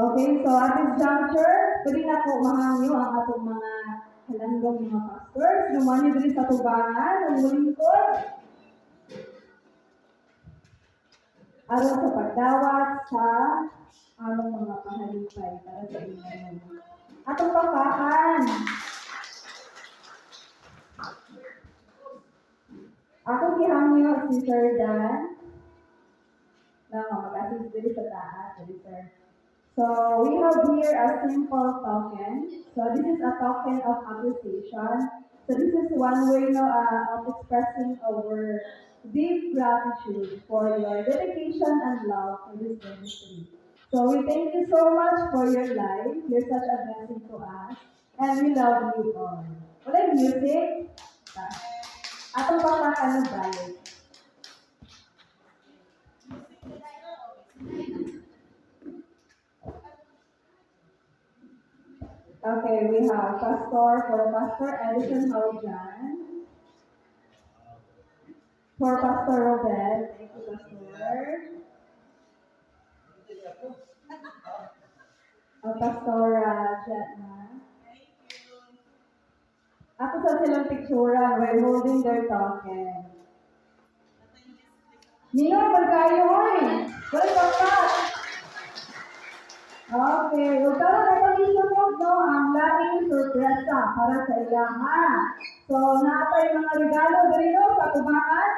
Okay, so at this juncture, pwede na po mahangyo ang atong mga halandong mga pastors. Lumani diri sa tubangan, ang mulingkod aron sa pagdawat sa among mga pahalipay para sa inyo. Atong papakan. Ako gihangyo si Sir Dan na mag-assist diri sa taas, diri sir. So we have here a simple token. So this is a token of appreciation. So this is one way, no, of expressing our deep gratitude for your dedication and love for this ministry. So we thank you so much for your life. You're such a blessing to us. And we love you all. Wala yung music? Atong papakan ng balik. Okay, we have Pastor for Pastor Edison Haujan. For Pastor Robert. Thank you, Pastor. Pastor Jetna. Ako sa silang picturean while holding their token. Nino, magkayo, hoy! Wala pakpak! Okay, ug karon atong isunod, no, ang laing sorpresa para sa ilaha. So, naatay mga regalo diri, no, sa tubangan.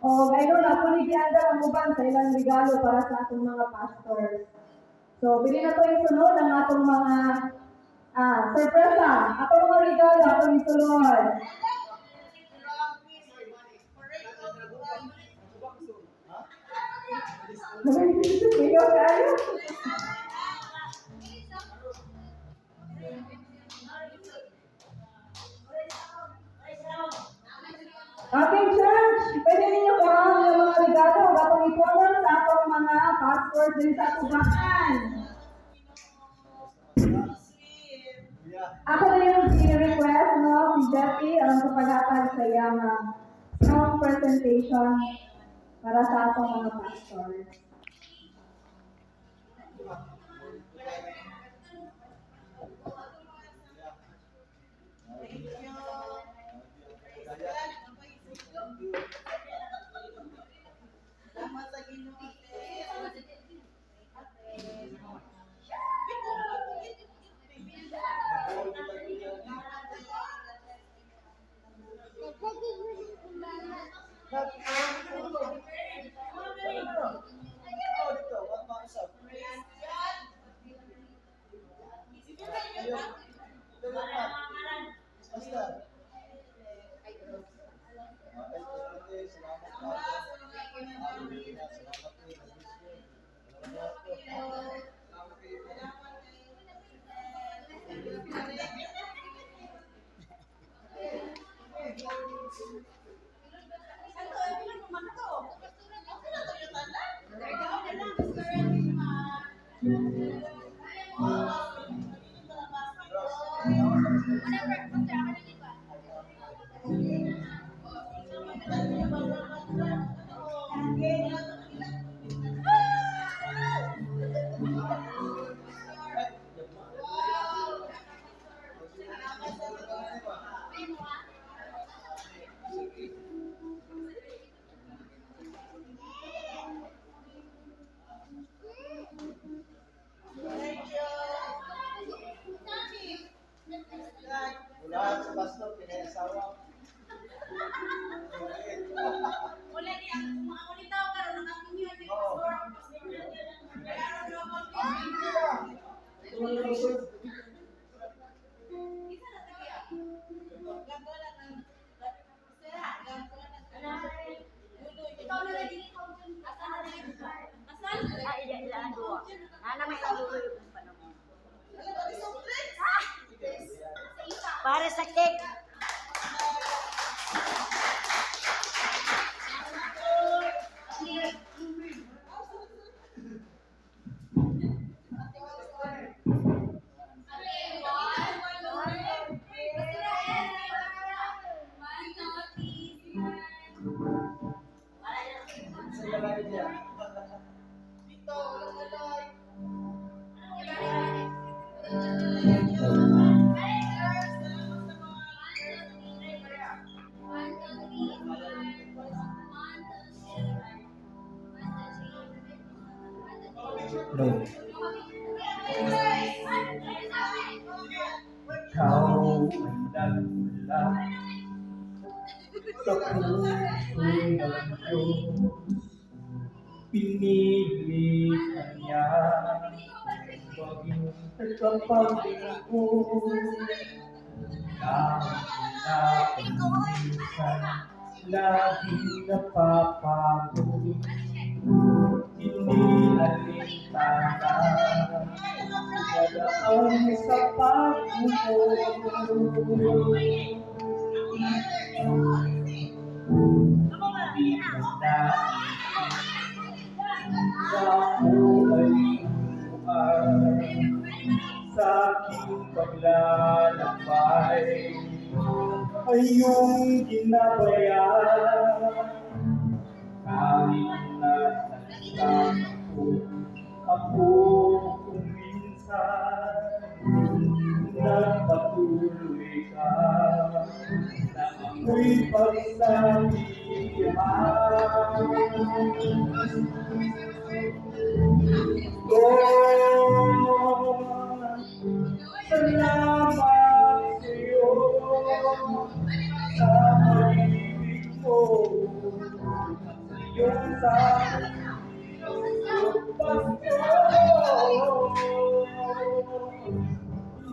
O gayon na po ni gianda ang uban sa ilang regalo para sa atong mga pastors. So, pili na to isunod ang atong mga sorpresa. Atong mga regalo atong isunod. Ikaw kayo? Okay, church, pwede ninyo kuhaan yung mga regalo atong ipunon sa atong mga pastors din sa tubangan. Ako na yung i-request, no, si Jeffy, aron sa paghatag sa iyang song presentation para sa atong mga pastors. Para sa cake. No. Ikaw ang nagmula sa puso ng Diyos. Pinili ka niya maging tagapaglingkod. Kahit na minsan laging napapagod, hindi alintana, dadaan sa pagmumod. Hindi mo naisip na ako ay buhay sa aking paglalakbay ay iyong ginabayan. Kahit na nagtampo ako kung minsan, nagpatuloy ka na ako'y pagsabihan. Lord, salamat sa'yo sa pag-ibig mo at sa iyong sakripisyo, Pastor.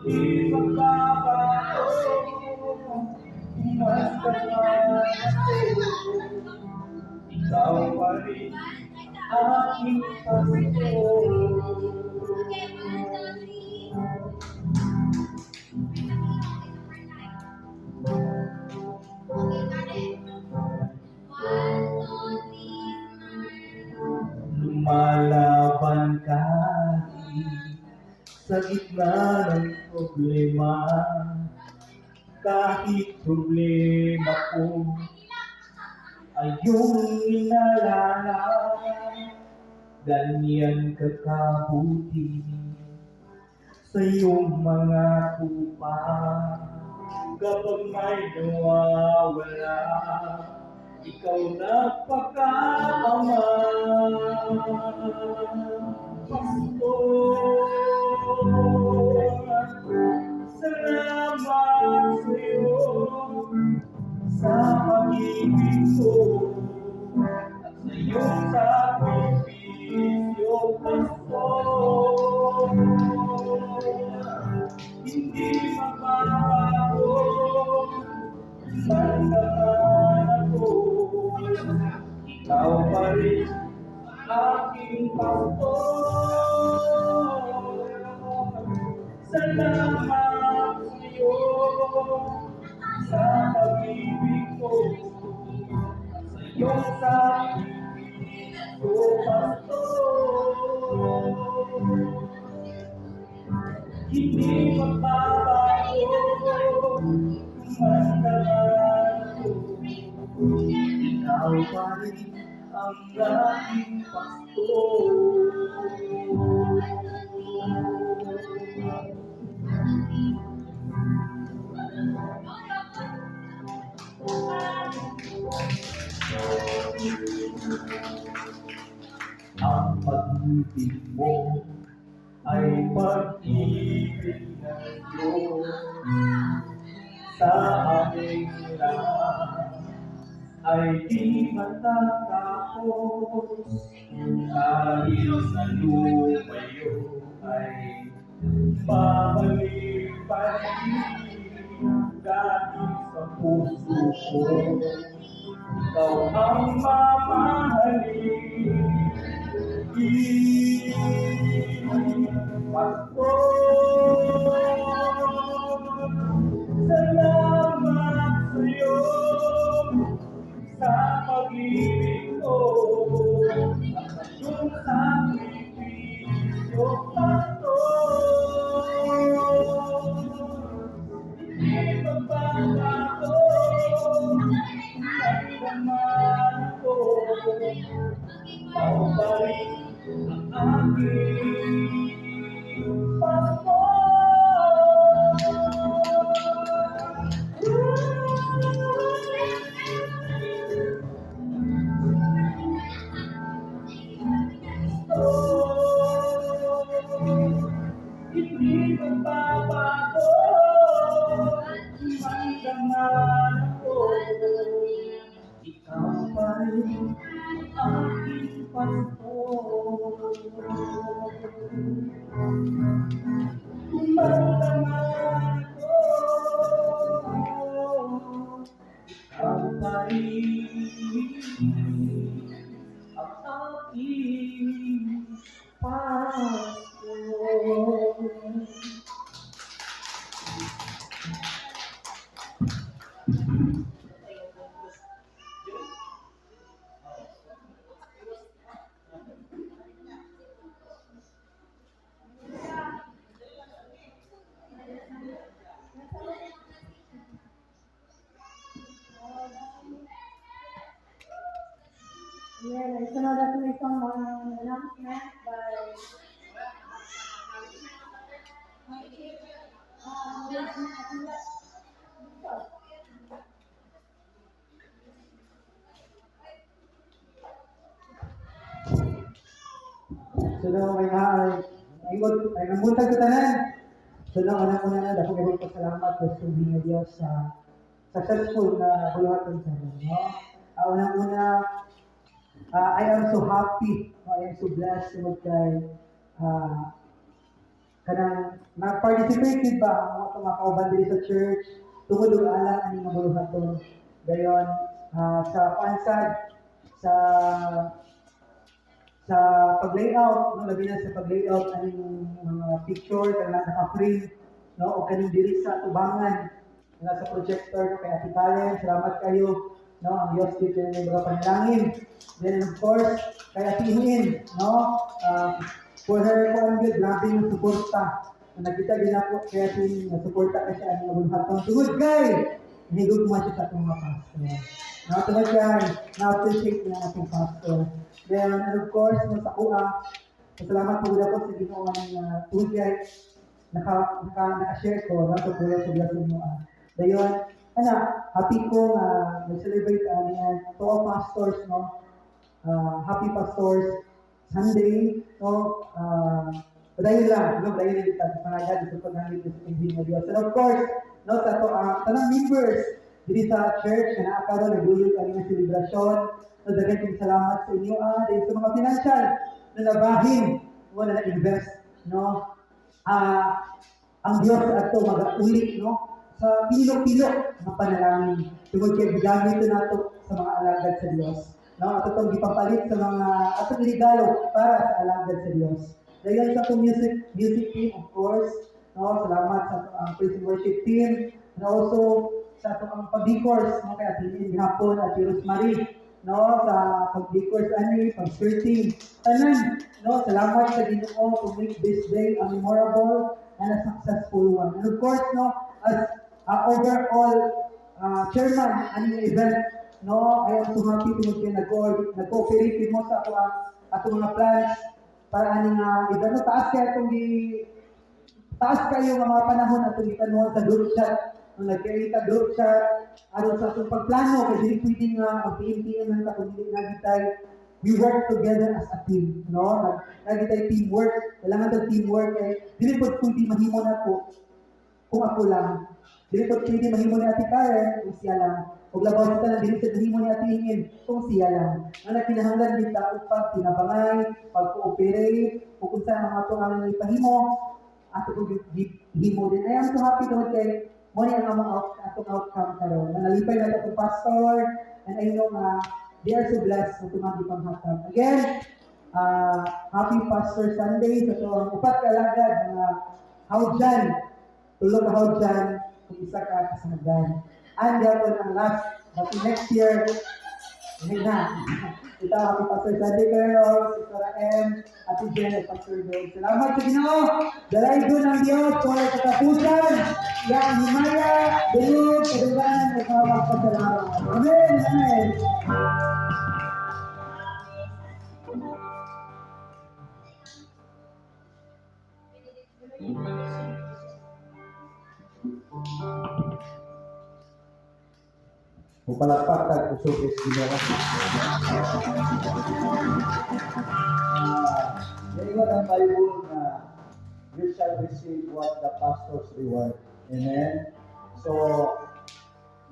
Hindi magbabago, umasa man ako. Ikaw pa rin aking pastor. Lumalaban ka sa gitna ng problema. Kahit problema ko ay iyong inalala. Ganyan ka kabuti sa iyong mga tupa. Kapag may nawawala, ikaw nagpakaama. Pastor, salamat sa'yo sa pag-ibig ko at sa iyong sakripisyo, Pastor. Hindi magbabago, man ako. Ikaw pa rin aking pastor. Salamat sa'yo sa pag-ibig ko at sa iyong sakripisyo, Pastor. Hindi magbabago, kumanda ako. Ikaw pa rin ang aking pastor. Ang pag-ibig mo ay pag-ibig ng Diyos sa aming lahat ay di matatapos, kahit sa lumayo ay babalik pa rin, dahil sa puso ko ikaw ang mamahalin. Pastor, salamat sa'yo sa pag-ibig ko at sa iyong sakripisyo, Pastor. Hindi magbabago, naman ako. Ikaw pa rin ang aking pastor. pa rin ang aking pastor. Magtaman ako, ikaw pa rin ang aking pastor. Yeah, sunod ato isang mga announcement by So na may ay ingon ay namuntag sa tanan. So na una una na dako kay pasalamat sa subi nga Dios sa successful na buluhaton sa inyo, no? Unang-una, I am so happy, no? I am so blessed tungod kay kanang nag-participate gid ba ang mga kauban diri sa church tungod og alang ani nga buluhaton. Dayon sa pansad sa pag-layout, no, labi na sa pag-layout aning mga picture kanang naka-frame, no, o kaning diri sa tubangan nga sa projector, no, kay Ate Karen, salamat kayo, no, ang Dios gid kay mga panalangin. Then of course, kay Ate Ihin, no, for her kuan gyud, grabe yung suporta. Na nakita gyud nako kay Ate Ihin nga suporta ka siya ani nga buluhaton tungod kay nahigugma siya sa atong mga pastor. No, tungod kay na-appreciate niya ang atong pastor. Then, and of course, no, sa kuha, pasalamat po ako sa Ginoo nga tungod kay naka-share ko, no, sa pulong sa blessing mo. Dayon, ana, happy ko nga nag-celebrate ani to all pastors, no. Happy Pastors Sunday, no. Padayon lang, no, padayon lang kita sa pangagad sa paggamit sa pagbihin ng Diyos. And of course, no, sa to ang tanang members diri sa church na naa karon nagduyog ani nga selebrasyon. So daghan kayong salamat sa inyo dahil sa mga financial na nabahin mo na na-invest, no. Ang Dios ato magauli, no, sa pilo-pilo nga panalangin tungod kay gigamit nato sa mga alagad sa Dios, no. Ato tong gipapalit sa mga atong regalo para sa alagad sa Dios. Dayon sa atong music team, of course, no, salamat sa atong ang praise and worship team and also sa atong ang pag-decors, no, kay Ate Lynn gihapon at Rosemary, no, sa pag-decors ani pag-skirting tanan, no. Salamat sa Ginoo to make this day a memorable and a successful one. And of course, no, as overall chairman ani nga event, no, I am so happy tungod kay nag-cooperate mo sa ato ang atong mga plans para ani nga event, no. Taas kay atong gi taas kayo nga mga panahon atong gitanuan sa group chat, no, nag-create ta group chat aron sa atong pagplano kay dili pwede nga ang PMPM man ta kung dili nagitay we work together as a team, no. Nagitay teamwork, kailangan ta teamwork kay dili pod pwede mahimo nako kung ako lang, dili pod pwede mahimo ni Ate Karen kung siya lang, ug labaw sa tanan dili sad mahimo ni Ate Ingin kung siya lang. Nga kinahanglan kita upang tinabangay, pag-cooperate ug unsa ang ato ang ipahimo ato pong gihimo din. I am so happy tungod kay mo ni ang among atong outcome karon. Nalipay na atong pastor and I know nga they are so blessed sa itong gipanghatag. Again, happy Pastor Sunday sa atong upat ka alagad mga hawdyan, tulo ka hawdyan, kung isa ka kasanagdan. And gapon ang last, but next year, hindi na. Ito, happy Pastor Sunday, Carol, Sister M, Ate Jen, at Pastor Dog. Salamat sa Ginoo. Dalaygon ang Diyos for katapusan. Yang himaya, dulog, kadugan, at mga pagpasalamat. Amen. Amen. Mupalakpak tag kusog is Ginoo. Niingon ang Bible na you shall receive what the pastors reward. Amen. So,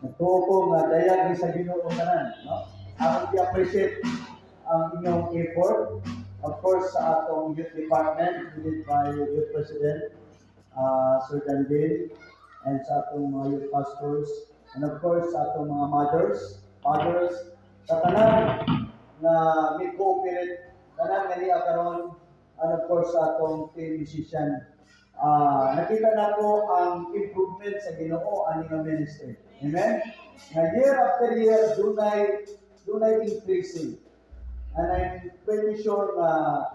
nagtuo ko nga dayag ni sa Ginoo tanan, no? Akong i-appreciate ang inyong effort. Of course, sa atong youth department, led by youth president, Sir Dandin, and sa atong mga youth pastors, and of course, sa atong mga mothers, fathers, sa tanan na may cooperate, tanan nga niya karon, and of course, sa atong team musician. Nakita na ko ang improvement sa Ginoo ani nga ministry. Amen? Nga year after year, dunay increasing. And I'm pretty sure na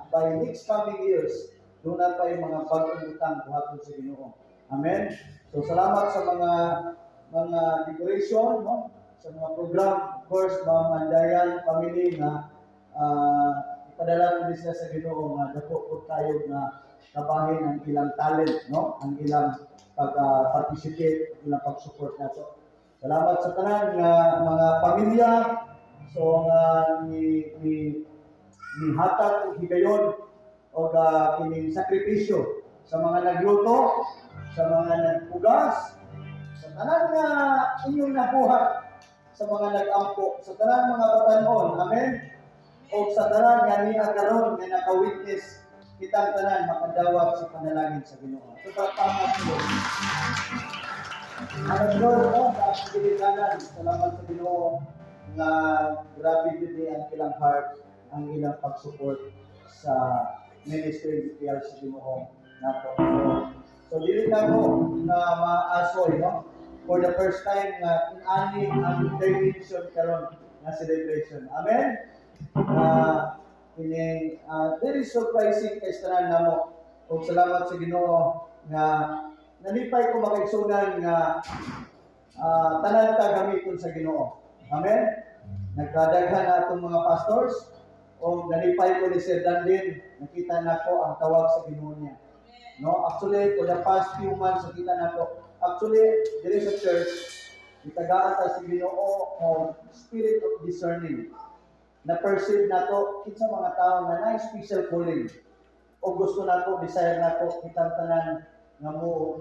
by next coming years, duna pa yung mga bagong butang buhaton sa Ginoo. Amen? So salamat sa mga decoration, no? Sa mga program, of course, Ma'am Mandayan family nga ipadala ko sila sa Ginoo nga dako po tayo nga kabahin ang ilang talent, no? Ang ilang pag-participate, ilang pag-support nato. Salamat sa tanan nga mga pamilya, so nga ni hatag og higayon og kining sakripisyo sa mga nagluto, sa mga nagpugas, sa tanan nga inyong nabuhat, sa mga nag-ampo, sa tanan mga batanon, amen? O sa tanan nga niya karon nga naka-witness kitang tanan makadawat sa panalangin sa Ginoo. So tama po. Ang Lord, no, sa akong ginikanan, salamat sa Ginoo nga grabe jud ni ang ilang heart, ang ilang pag-support sa ministry ni sa Ginoo nato. So dili na ko na maasoy, no? For the first time nga ani ang dimension karon nga celebration. Amen. Kining very surprising kay sa tanan namo. Ug salamat sa Ginoo nga nalipay ko makaigsunan nga tanan ta gamiton sa Ginoo. Amen. Nagkadaghan na atong mga pastors o nalipay ko ni Sir Dandin, nakita nako ang tawag sa Ginoo niya. No, actually for the past few months nakita nako. Actually, diri sa church, gitagaan ta sa Ginoo og spirit of discerning. Na-perceive nato kinsa mga tao nga na special calling o gusto nato, desire nato kitang tanan nga mo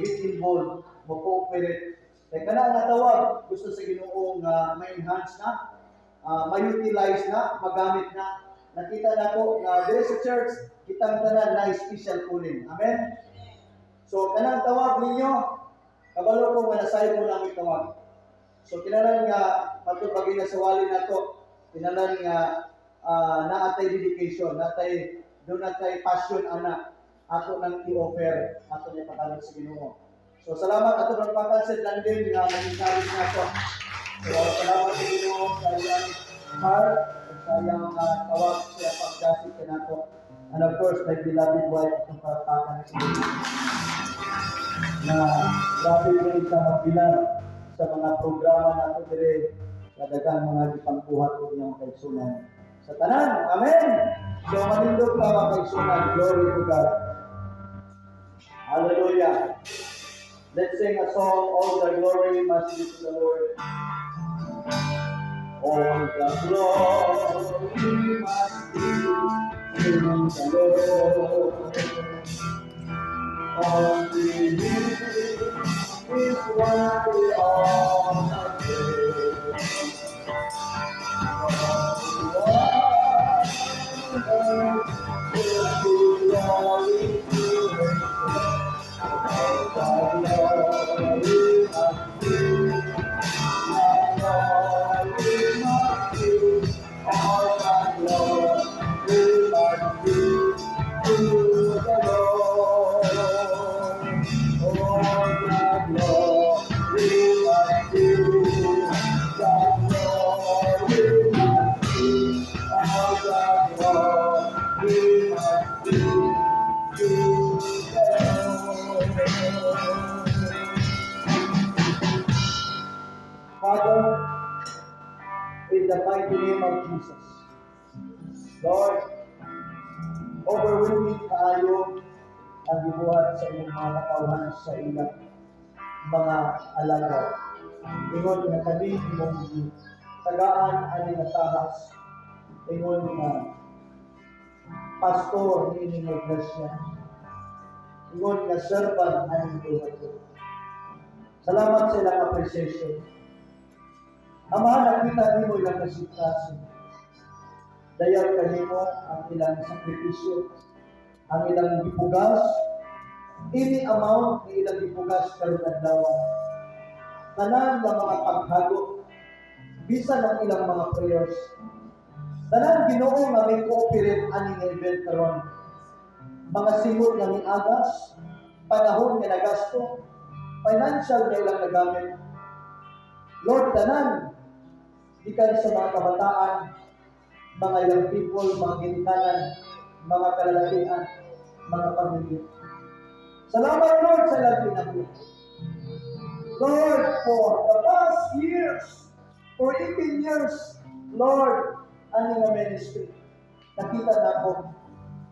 get involved, mo cooperate. Kay kana nga tawag gusto sa Ginoo nga ma-enhance na, ma-utilize na, magamit na. Nakita nako nga diri sa church kitang tanan na special calling. Amen. So kanang tawag ninyo, kabalo ko nga nasayod mo lang tawag. So kinahanglan nga matud bagay na sa wali nato, kinahanglan nga naatay dedication, natay doon natay passion ana ato nang i-offer, ato niya patalag sa Ginoo. So salamat ato ng pakanset lang din nga mag-encourage nato. So salamat sa Ginoo sa iyang heart, sa iyang tawag siya pagdasig kanato. And of course, my beloved wife, atong palakpakan sa Ginoo na grabe rin sa magbilang sa mga programa nato dire sa daghang mga gipangbuhat ug inyong kaigsunan. Sa tanan, amen. So manindot ka mga kaigsunan, glory to God. Hallelujah. Let's sing a song, "All the glory must be to the Lord." All the glory must be to the Lord. Only He is worthy of the praise. All earth will be glory to Him. All the glory must be, the glory must be, all the glory must be to the Lord. All the glory must be, the glory must be, all the glory must be to the Lord. Father, in the mighty name of Jesus, Lord, overwhelming kaayo ang gibuhat sa inyong mga katawhan sa ilang mga alagad. Ingon nga kami imong tagaan ani nga tahas. Ingon nga pastor niini nga iglesia. Ingon nga servant ani buhat. Salamat sa ilang appreciation. Amahan, nakita nimo ilang kasing-kasing. Dayag kanimo ang ilang sakripisyo, ang ilang gipugas, ini amount ni ilang gipugas karon adlaw. Tanan nga mga paghago, bisan ang ilang mga prayers. Tanan, Ginoo, nga may cooperate ani nga event karon. Mga simot nga miagas, panahon nga nagasto, financial nga ilang nagamit. Lord, tanan, gikan sa mga kabataan, mga young people, mga ginikanan, mga kalalakihan, mga pamilya. Salamat, Lord, sa ilang kinabuhi. Lord, for the past years, for 18 years, Lord, ani nga ministry, nakita nako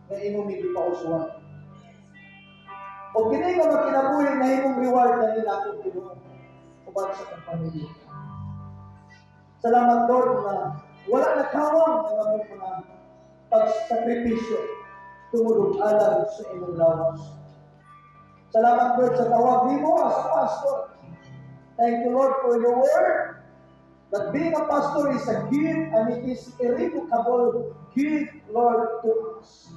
nga imo mi gipausuan. O kini nga mga kinabuhi na imong reward na nila akong Ginoo uban sa akong pamilya. Salamat, Lord, na wala nakawang ang among mga pagsakripisyo tungod og alang sa imong lawas. Salamat, Lord, sa tawag nimo as pastor. Thank you, Lord, for your word. That being a pastor is a gift and it is irrevocable gift, Lord, to us.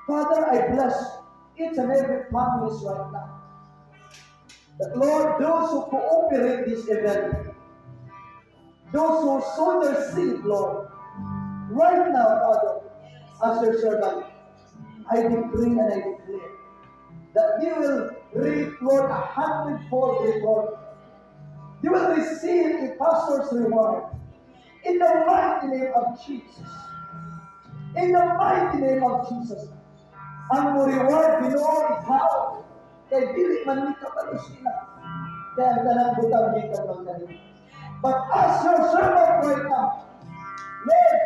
Father, I bless each and every families right now. That, Lord, those who cooperate this event, those who sow their seed, Lord, right now, Father, as your servant, I decree and I declare that they will reap, Lord, a hundredfold return. You will receive a pastor's reward in the mighty name of Jesus. In the mighty name of Jesus. Ang mo reward, Ginoo, ikaw. Kay dili man ni kabalo sila. Kaya ang tanang butang gikan man kanimo. But as your servant right now, Lord,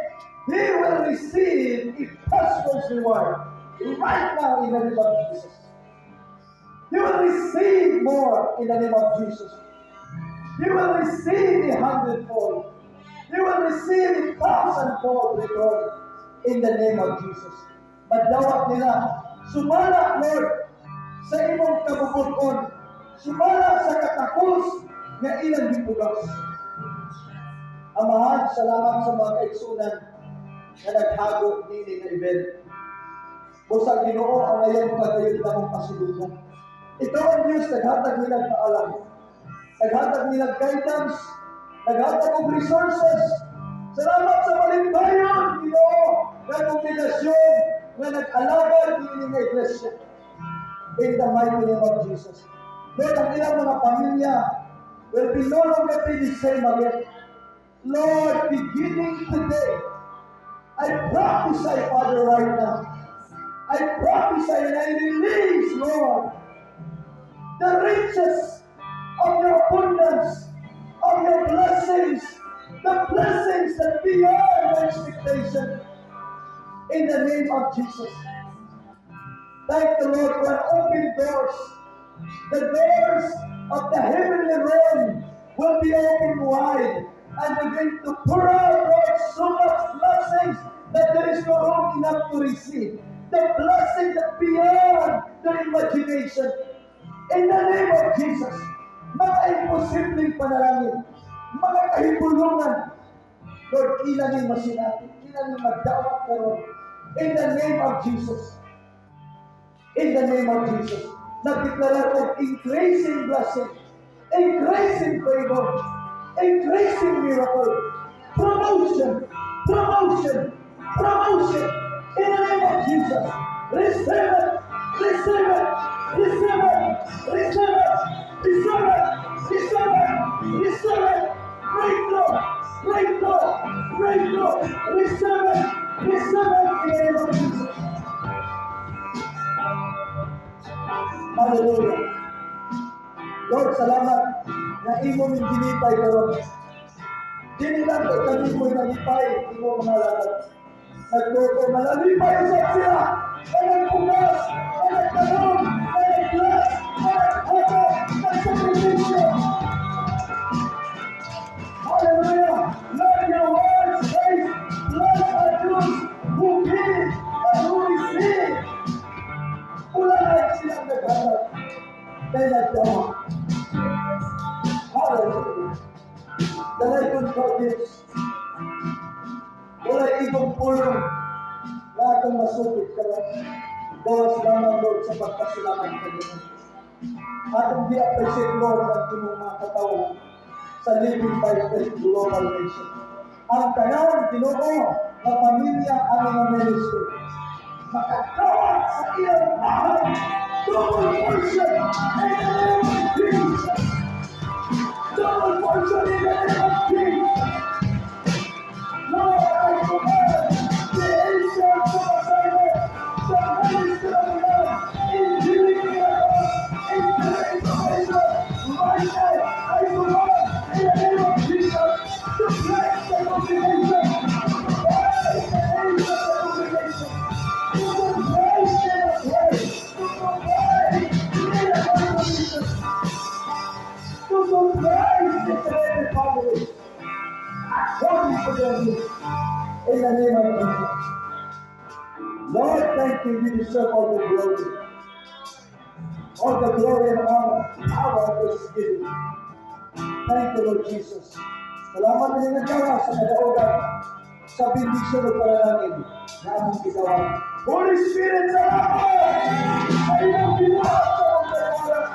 he will receive a pastor's reward right now in the name of Jesus. He will receive more in the name of Jesus. He will receive a hundredfold. He will receive a thousandfold return in the name of Jesus. Madawat nila, sumala, Lord, sa imong kabubut-on, sumala sa katakos nga ilang gipugas. Amahan, salamat sa mga kaigsunan nga naghago nini nga event. Busa, Ginoo, ang ngayon pagayon namong pasidunggan. Ikaw ang Diyos, naghatag nilang kaalam. Naghatag nilang guidance. Naghatag og resources. Salamat sa malipayon, Ginoo, nga kongregasyon nga nag-alagad niini nga iglesia. In the mighty name of Jesus. Lord, ang ilang mga pamilya will be no longer be the same again. Lord, beginning today, I prophesy, Father, right now. I prophesy and I release, Lord, the riches of your abundance, of your blessings, the blessings that beyond my expectation. In the name of Jesus. Thank the Lord for an open doors. The doors of the heavenly realm will be opened wide and begin to pour out, Lord, so much blessings that there is no room enough to receive. The blessing that beyond their imagination. In the name of Jesus, mga imposibleng panalangin, mga kahibulungan, Lord, ila ni masinati, ila ni magdawat karon. In the name of Jesus. In the name of Jesus. Nagdeklara og increasing blessing, increasing favor, increasing miracle, promotion, promotion, promotion. In the name of Jesus. Receive it, receive it, receive it, receive it, receive it, receive it, receive it. Breakthrough, breakthrough, breakthrough. Receive it in the name of Jesus. Hallelujah. Lord, salamat na imo ming ginipay karon. Dili lang kay kami mo'y nalipay, imo mga alagad. Nagtuo malalipay usab sila, na nagpugas, na nagtanong, na nag-bless, na naghatag, nagsakripisyo. Hallelujah! Lord, your word says, "Blessed are those who give and who receive." Ulahan silang naghatag kay nagdama. Hallelujah. igong pulong na atong masugid karon. Gawas lamang, Lord, sa pagpasalamat kanimo. Atong gi-appreciate, Lord, ang imong mga katawhan sa Living by Faith Global Nation. Ang tanan, Ginoo, nga pamilya ang mga ministry. Makadawat sa iyang bahay, double portion in the name of Jesus. Double portion in the name of Jesus. Lord, I command the angels of assignment, the ministry of the Lord, in healing miracles, in transformation. Right now, I command in the name of Jesus to bless the congregation. Bless the angels of the congregation. To provide them a way, to provide miracle provision, to surprise the every family according to their needs. In the name of Jesus. Lord, thank you. You deserve all the glory. All the glory and honor, power and thanksgiving. Thank you, Lord Jesus. Salamat din ng Diyos sa kadaugan sa bendisyon o panalangin na among gidawat. Holy Spirit, salamat sa iyong binuhat sa among kagawaran.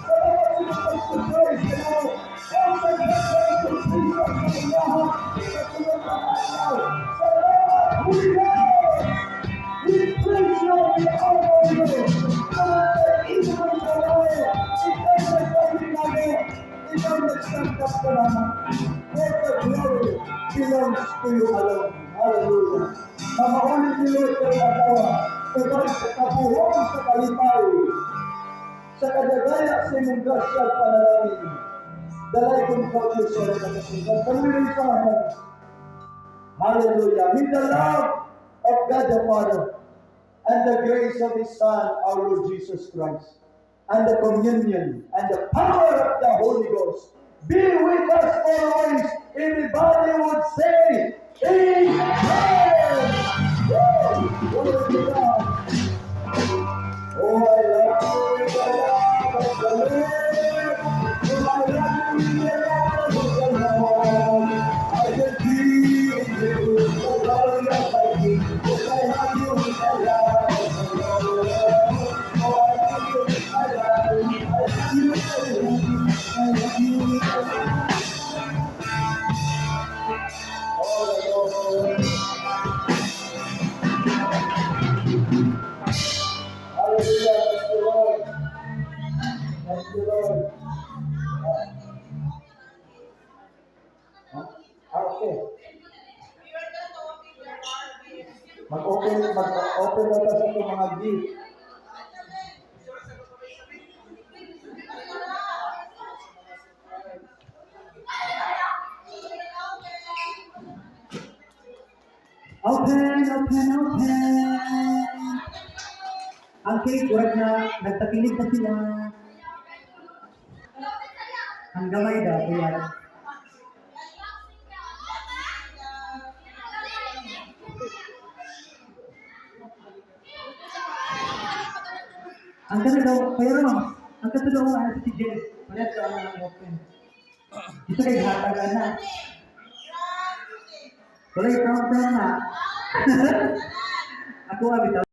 Salamat sa iyong pag-surprise Ginoo. Ang sa grace of Jesus sa inyahan sa sunod na adlaw. Salamat, Holy Ghost! We praise you, we honor you. Tungod kay imong trabaho, ikaw nagpahingalo, ikaw nagsangkap ka lamang. For the glory belongs to you alone. Hallelujah. Mamaulit ni Lord karong adlaw, tungod sa kabuhong sa kalipay, sa kadagaya sa imong grasya at panalangin. Dalay kong count your sorrow na kasugan. Can we raise our hands? Hallelujah. With the love of God the Father and the grace of His Son, our Lord Jesus Christ, and the communion and the power of the Holy Ghost be with us always. Everybody would say, Amen. Woo! Glory to God. Oh, I love you with the love of the Lord. Oh, I love you with the love of the Lord. I can feel you, the glory of my King. Yes, I love you with the love of the Lord. Oh, I love you, I love you, I love you, I love you, I love you with the love. Oh, the Lord. Hallelujah. Thank you, Lord. Thank you, Lord. Huh? Ah, okay. Mag-open na ta sa itong mga gift. Open, open, open. Ang cake, wag na, nagtakilig na sila. Ang gamay daw, kuya. Ang ganda daw, kuya Rom, ang ganda daw, ano si Jess. Wala daw ang open. Isa kay hatag na. Wala yung prompt na. Ako, bitaw.